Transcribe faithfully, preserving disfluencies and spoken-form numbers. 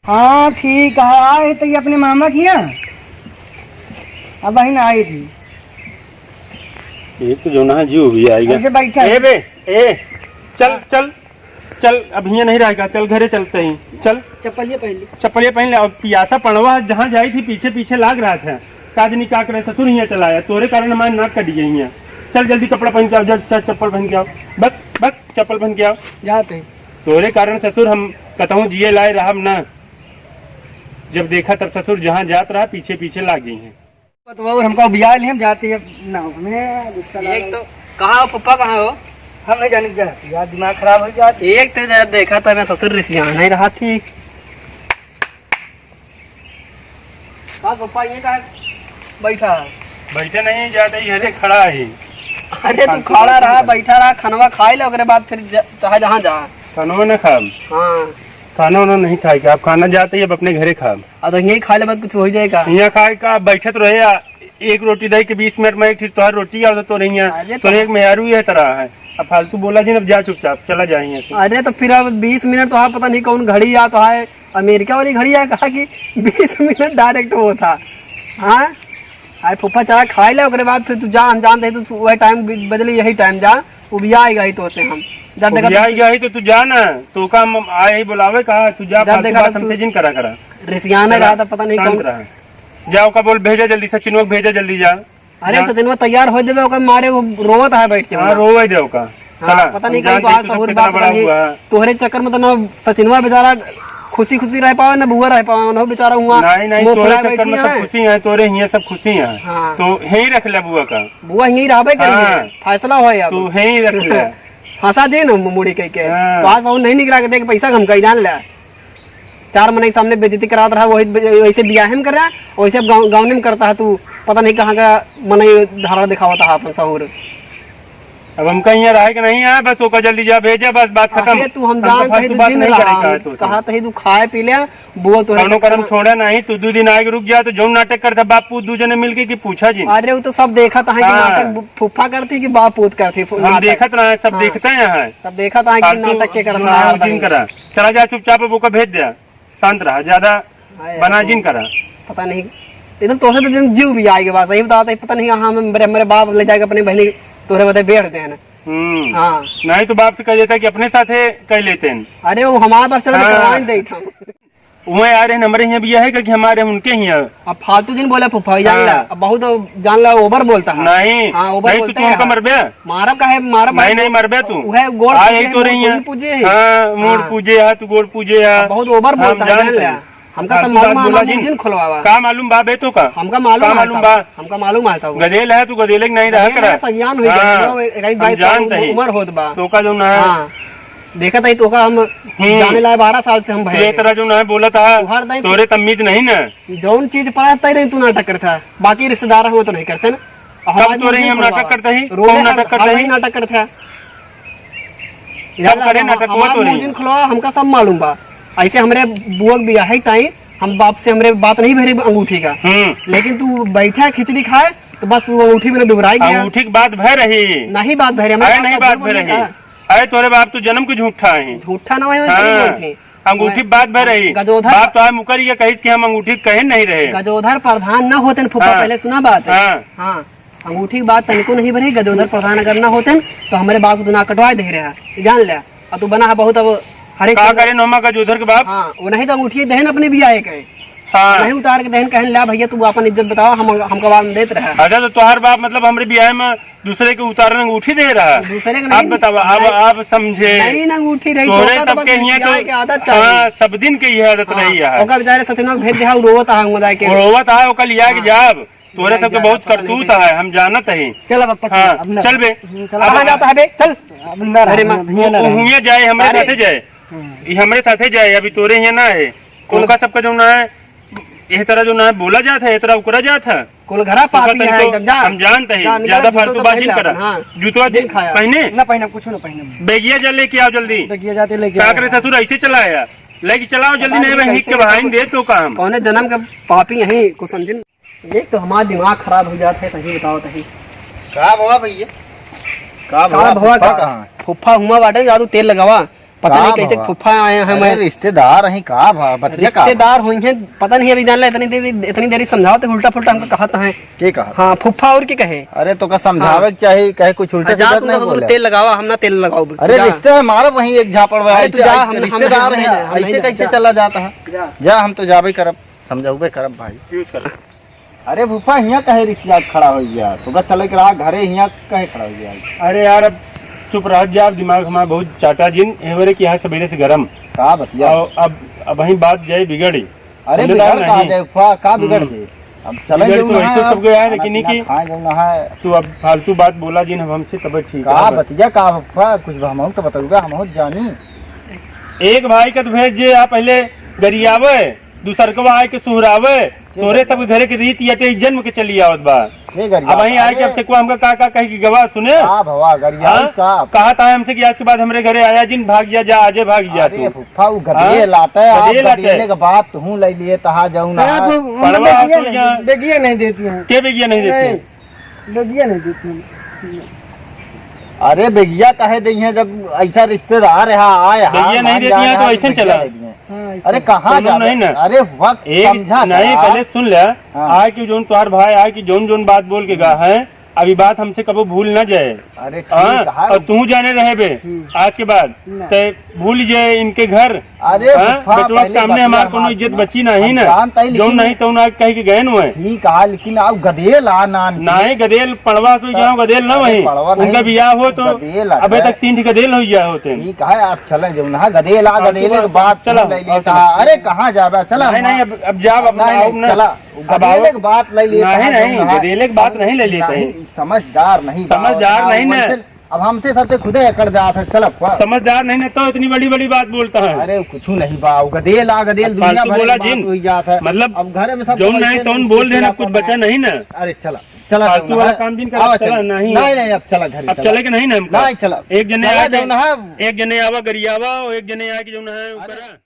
हाँ, ठीक है, आए तो ये अपने मामा की यहाँ। अब बहिन आई थी। ये तो जो ना जीव भी आएगा। ऐसे बैठा है। ए बे, ए, चल, चल, चल, अब हियाँ नहीं रहेगा, चल घरे चलते ही, चल। चप्पलिया पहन ले। चप्पलिया पहन ले, अब पियासा पड़वा जहाँ जाई थी, पीछे पीछे लाग रहा था। का जनी का करे, ससुर हियाँ चला आया, तोरे कारण हमारे नाक कट गई हियाँ। चल जल्दी कपड़ा पहन के आओ, जल्द चल चप्पल पहन के आओ, बक, बक, चप्पल पहन के आओ। जाते हैं। तोरे कारण ससुर हम कतहूँ जिए लाए रहब ना। जब देखा तब ससुर जहाँ जात रहा, पीछे पीछे लाग गई हैं। बतवा, और हमका बियाह ले हम जाते हैं ना, हमें गुस्सा एक लगा। तो कहाँ हो फूफा, कहाँ हो? हम नहीं जाने क्या, यार दिमाग खराब हो जात। एक तो जब देखा तो मैं ससुर रिसियान ही रहा थी। का फूफा, ये कहाँ बैठा है? बैठे नहीं जाते, ये हरे खड़ा है। अरे तू खड़ा रहा, बैठा रहा, खानवा खाए ले, ओकरे बाद फिर जा, चाहे जहाँ जा। खानवा ना खाब। हाँ। खाना वाना नहीं खाए के, आप खाना जाते ही अब अपने घरे खाब। आ तो यहीं खा ले, बाद कुछ हो जाएगा। यहाँ खाए का, बैठत रहे आ, एक रोटी दे के बीस मिनट में एक ठे तोहार रोटी आवत तो नहीं है। अरे तो तोरे एक मेहरू ये तरह है। अब फालतू बोला जिन, अब जा चुपचाप, चला जा यहाँ से। अरे तो फिर अब बीस मिनट तो हाँ, पता नहीं कौन घड़ी आ तो है, अमेरिका वाली घड़ी आ, कहा कि बीस मिनट डायरेक्ट वो था। हाँ, अरे फूफा चला खाए ले, ओकरे बाद फिर तू जा, हम जानते हैं तू वह टाइम बदली, यही टाइम जा, उबिया आएगा ही तो से हम। जब देखा उबिया तू आएगा ही तो तू जा ना, तो का हम आए ही बुलावे का, तू जा, जब फालतू देखा बात तब तू हमसे जिन करा करा। रिसियाना जा, रहा था, पता नहीं शांत कौन। रहा। जा ओका बोल, भेजा जल्दी, सचिनवा के भेजा जल्दी जा। अरे जा। सचिनवा तैयार हो देवे, ओकर मारे वो रोवत है बैठ के हाँ, वहाँ। रोवे दे ओका। हाँ, चला, पता नहीं हम कहीं जान तो आज जाई तू सहूर कितना बात बड़ा नहीं। हुआ है। तोहरे चक्कर में तो ना सचिनवा बेचारा खुशी खुशी रह पावे, ना बुआ रह पावे, ना बेचारा हुआ नहीं, नहीं, मुंह तोरे फुलाए चक्कर बैठी में सब है। खुशी है, तोरे हियां सब खुशी है। हाँ। तो यहीं रख ले बुआ का। बुआ यहीं रहबे करिए, हाँ। फैसला होए अब। तू यहीं रख ले। हंसा दे ना मुड़ी कह के। हाँ। तो आज सहूर नहीं निकला के देख पैसा हम कहीं जान ले। चार मनई के सामने बेइज्जती करावत रहा, वही बे-, वैसे बियाहे में करा, वैसे अब गाँव, गाँव में करता है तू, पता नहीं कहाँ का मनई धारा दिखावत है अपन सहूर। अब हमका यहाँ रहे के नहीं है, बस ओका जल्दी जा भेजा, बस बात खत्म। अरे तू हम हमका जानत ही फालतू तू बात जिन नहीं रहा, करे का है तू। कहा तही तू खाए पी ले, बोल तो कौनो करम छोड़ा नहीं, तू दो दिन आए के रुक जा, तो जौन नाटक करता बाप पूत दू जने मिलके कि पूछा जी। अरे वो तो सब देखत है कि हाँ। नाटक फूफा करती कि बाप पूत करती, फू-, हम नाटक। देखत रहे, सब हाँ। देखते हैं। सब देखत है कि फालतू नाटक के करत जो रहा है, है, वो जिन करा। चला जा चुपचाप, अब ओका भेज दे। शांत रहा, ज्यादा हाय, बना यार, जिन करा। पता नहीं, एकदम तोसे तो दिन जीव भी आएगा बात, सही बतावत है, पता नहीं कहाँ हम मेरे, मेरे बाप ले जाके अपनी बहनी तोरे बदे बेच दे ना। हम्म। हाँ। नहीं तो बाप से कह देता कि अपने साथे कह लेते हैं। अरे वो हमारे पास चला हाँ। करवा ही देता। वो यार है, हमारे यहाँ भी है कि हमारे उनके ही है। अब फालतू जिन बोला फूफा, जान हाँ। ला, अब बहुत जान ला, ओवर बोलता है। नहीं, हाँ, ओवर नहीं, तो बोलता तू है। हमका मरबे? मारब का है, मारब नहीं, भाई। नहीं, मरबे तू। वह गोड़ आ, पूजे, यही तो रही है। पूजे है। हाँ, मोड़ हाँ। पूजे है, तू गोड़ पूजे है। बहुत ओवर हम बोलता है, जान जान ले। ले। हमका फालतू सब मालूम बात है, बोला ना, जिन। मुंह जिन खुलवावा। का मालूम बा बे तो का? हमका मालूम का है मालूम सब। बा? हमका मालूम है सब। गदेल है तू, गदेल के नहीं रहा गदेल करा। है, सयान हुई हाँ। गया, इक्कीस हम बाईस साल जानते हैं। उम्र होत बा। तो का जो ना है। हाँ। देखत है तो का हम हम्म। जाने लाए बारह साल से हम तू भय ये हैं। तरह जो ना है बोलत है, तोहार दाई तोरे तमीज नहीं ना। जौन चीज पड़ा तय नहीं तू नाटक करता, बाकी रिश्तेदार हो तो नहीं करते ना। कब हमारे तो रही मुंह हम नाटक करवावा। करते ही? रोवे कौन हर, नाटक करते हर ही? नाटक करते हैं। कब करे नाटक हुआ हमार तो मुंह रही? जिन खुलवा, हमका सब मालूम बा। ऐसे हमरे बुआ के बियाह है ताई, हम बाप से हमरे बात नहीं भरी अंगूठी का। हम्म। लेकिन तू बैठा खिचड़ी खाए, तो बस वो अंगूठी में डुबराई गया। अंगूठी की बात भय रही। नहीं बात भय रही, हमरे अरे बाप नहीं का बात झूठ भय बोलने रही। का। अरे तोरे बाप तो जन्म के झूठा है। झूठा ना होए, हाँ। सही बोलते हैं। अंगूठी बात भर रही। गजोधर बाप तो आज मुकर ये कहिस कि हम अंगूठी कहे नहीं रहे। गजोधर प्रधान ना होते न फूफा, हाँ। पहले सुना बात है। हाँ। हाँ, अंगूठी की बात तनिको नहीं भरी। गजोधर प्रधान अगर ना होते न, तो हमारे बाप को तो ना कटवा दे रहा, जान ले। और तू बना है बहुत अब हरे का चंद्र करे नोमा गजोधर के बाप? हाँ, वो नहीं तो अंगूठी देहन अपने बियाह के। हाँ। नहीं उतार के देहन कहन, "ला भैया, तू अपन इज्जत बतावा, हम, हमका बाद में देत रहा।" अच्छा, तो तोहार बाप मतलब हमरे बियाह में दूसरे के उतारन अंगूठी दे रहा है। दूसरे के आप नहीं, बतावा, आप, नहीं। आप समझे। नहीं ना अंगूठी रही, तोहरे तो ओका तो सबके बस हियाँ तो, बियाह के आदत चाहिए। हाँ, सब दिन के ये आदत हाँ, रही है। ओका बेचारे सचिनवा के भेज दे, हाँ, रोवत है, अंगूठा के। रोवत है, ओका लिया के हाँ। जाब। तोहरे लिया सबके जाब, बहुत पता नहीं करतूत कैसे। है, हम जानत ही। चल अब, अब तक हाँ, अब ना। चल बे। हम्म, चल, अब कहाँ जाता है बे? चल। अब ना रहा, अरे माँ। अब हियाँ ना वो रहा। हुए जाए, हमरे सारे। साथे जाए। हम्म। ये हमरे साथे जाए, अभी तोरे हियाँ ना है। कुल ओका सबका जो ना है, एह तरह जो ना बोला जात है, एह तरह ओकरा जात है। कुल घरा ओकर पापी है, तरीको एकदम जा। हम जानत ही, जा, निकल, ज्यादा जूतो फालतू तो बात पहन जिन ले करा। अपन, हाँ। जूतवा जिन खाया। पहने? ना पहने, कुछ ना पहने। बैगिया जा लेके आओ जल्दी। बैगिया जाते लेके का आओ। करे ससुर ऐसे चला आया? लेके चलाओ जल्दी, पता नहीं नहीं बहन कैसे के बहाइन दे तो काम। कौने जन्म के पापी यहीं को समझिन। एक तो हमारा दिमाग खराब हो जात है, सही बताओ तही। का भवा भैया? का का भवा, भवा फुफ्फा का? कहाँ है? फुफ्फा हुआ बाटे, जादू तेल लगावा। पता नहीं कैसे फूफा आए हैं। अरे, रिश्तेदार हैं का भा, बतिया का भा? रिश्तेदार होइहैं, पता नहीं, अभी जान ले, इतनी देरी, इतनी देरी समझावत है, उल्टा पुल्टा हमका कहत हैं। के कहत? हाँ, फूफा और के कहे? अरे, तोका समझावे के चाही, कहे कुछ उल्टा सीधा नहीं बोले। तेल लगावा, हम ना तेल लगाओ। अरे, रिश्ते है हमारा, वहीं एक झापड़ में। अरे, तू जा, हम, हम रिश्तेदार हैं, ऐसे कैसे चला जाता है? जा, हम तो जाबे करब, समझाबे करब भाई। अरे फूफा, हियाँ कहे रिसिया के खड़ा होइ गया? तोका चले के रहा घरे, हियाँ कहे खड़ा होइ गया? अरे यार, अब चुप रह जा, अब दिमाग हमारा बहुत चाटा जिन, एवरे की है सबेरे से गरम। का बतिया? अब, अब, अब वहीं बात जाए बिगड़ी। अरे बिगड़ कहाँ जाए फूफा, का बिगड़ जाए? अब चले बिगड़ तो ऐसे सब गया है, लेकिन कि खाए जाओ ना है। तू अब फालतू बात बोला जिन, अब हमसे तब ठीक है। का बतिया का फूफा, कुछ हमहू तो बताऊगा, हमहू जानी। एक भाई का तो भेज जे, आप पहले गरियावे, दूसरकवा आए के सुहरावे, तोरे सब घरे के रीति अटे, जन्म के चली आवत बा। अब वहीं आए के अब से को हमका का, का कहे कि गवा सुने। का भवा, गरियाई हाँ? का? कहा था हमसे कि आज के बाद हमरे घरे आया जिन, भाग जा, जा, आजे भाग जा अरे तू। फूफा, वो हाँ? गदेल आटे, आप गदेल आटे। गदेले के बात तू ले लिए, तहा जाऊ ना। पड़वा बेगिया नहीं देती है। के बेगिया नहीं देती है? बेगिया नहीं देती है। अरे बेगिया कहे दे हैं, जब ऐसा रिश्तेदार है, आए, बेगिया नहीं देती है तो ऐसे चला। हाँ, अरे कहाँ जा नहीं ना। अरे वक्त एक समझा नहीं, पहले सुन ले। हाँ। आए कि जौन तोहार भाई आए कि जौन जौन बात बोल के गा है, अभी बात हमसे कबो भूल ना जाए। अरे ठीक है। और तू जाने रहे बे, हम्म। आज के बाद ना। ते भूल जाए इनके घर। अरे हाँ? फूफा, बेटवा के सामने हमार कोनो इज्जत बची नहीं ना। जौन नहीं तौन आके कह के गए न हुए। ठीक है, लेकिन आओ गदेल आ नान के। नहीं, गदेल पड़वा से जाओ, गदेल ना वही। उनका बियाह हो तो अबे तक तीन ठे गदेल हो गया होते। ठीक है, आप चले जाओ ना, गदेल आ, गदेल के बात चला। अरे कहाँ जाबे, चला। नहीं, नहीं, अब, अब जाब, अब नहीं, नहीं, चला। गदेले के बात ले लिए नहीं, नहीं, गदेले के बात नहीं ले लेते हैं। समझदार नहीं, समझदार नहीं ना। अब हमसे सबसे खुदे अकड़ जात है, चल अब। समझदार नहीं ना, तो इतनी बड़ी बड़ी बात बोलता है। अरे कुछ नहीं बा, गदेल आ गदेल, दुनिया भर बोला जिन। मतलब अब घर में सब जौन नहीं तौन बोल देना, कुछ बचा नहीं ना। अरे चला, चला, फालतू वाला काम जिन कर, चला नहीं। नहीं, नहीं, अब चला घर, अब चले के नहीं ना हमका। नहीं, चला। एक जने आके, एक जने आवा गरियावा, एक जने आके जौन है ऊपर।